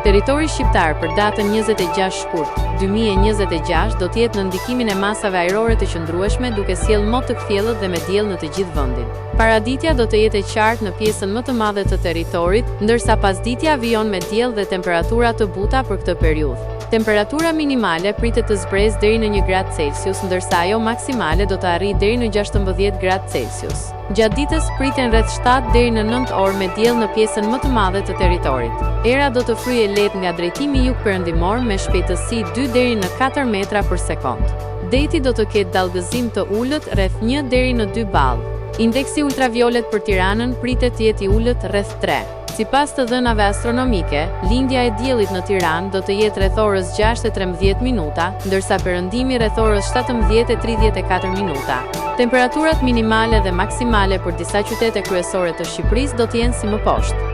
Territori shqiptar për datën 26 shkurt, 2026 do të jetë nën ndikimin e masave ajrore të qëndrueshme duke sjellë mot të kthjellët dhe me diell në të gjithë vendin. Paraditja do të jetë e qartë në pjesën më të madhe të territorit, ndërsa pasditja vijon me diell dhe temperatura të buta për këtë periudhë. Temperatura minimale pritet të zbresë deri në një gradë Celsius, ndërsa ajo maksimale do të arrijë deri në 16 gradë Celsius. Gjatë ditës priten rreth shtatë deri në nëntë orë me diell në pjesën më të madhe të territorit. Era do të fryjë lehtë nga drejtimi jugperëndimor me shpejtësi dy deri në katër metra për sekondë. Deti do të ketë dallgëzim të ulët rreth një deri në dy ballë. Indeksi ultraviolet për Tiranën pritet të jetë i ulët rreth tre. Sipas të dhënave astronomike, lindja e diellit në Tiranë do të jetë rreth orës 6:13 minuta, ndërsa perëndimi rreth orës 17:34 minuta. Temperaturat minimale dhe maksimale për disa qytete kryesore të Shqipërisë do të jenë si më poshtë.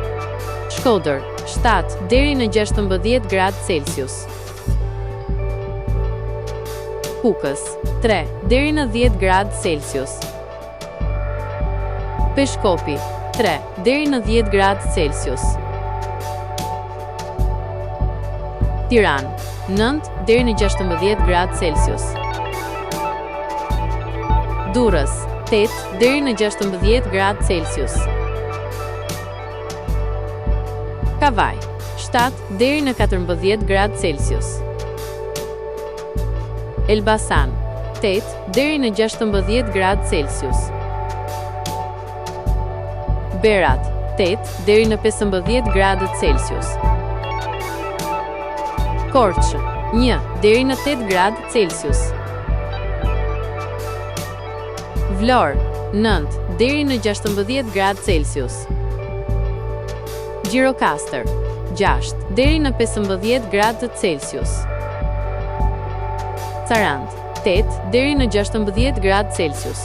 Shkodër, 7 deri në 16 gradë Celsius. Kukës, 3 deri në 10 gradë Celsius. Peshkopi, 3 deri në 10 gradë Celsius. Tiranë, 9 deri në 16 gradë Celsius. Durrës, 8 deri në 16 gradë Celsius. Kavajë, 7 deri në 14 gradë Celsius. Elbasan, 8 deri në 16 gradë Celsius. Berat, 8 deri në 15 gradë Celsius. Korçë, 1 deri në 8 gradë Celsius. Vlorë, 9 deri në 16 gradë Celsius. Gjirokastër, 6 deri në 15 gradë Celsius. Sarandë, 8 deri në 16 gradë Celsius.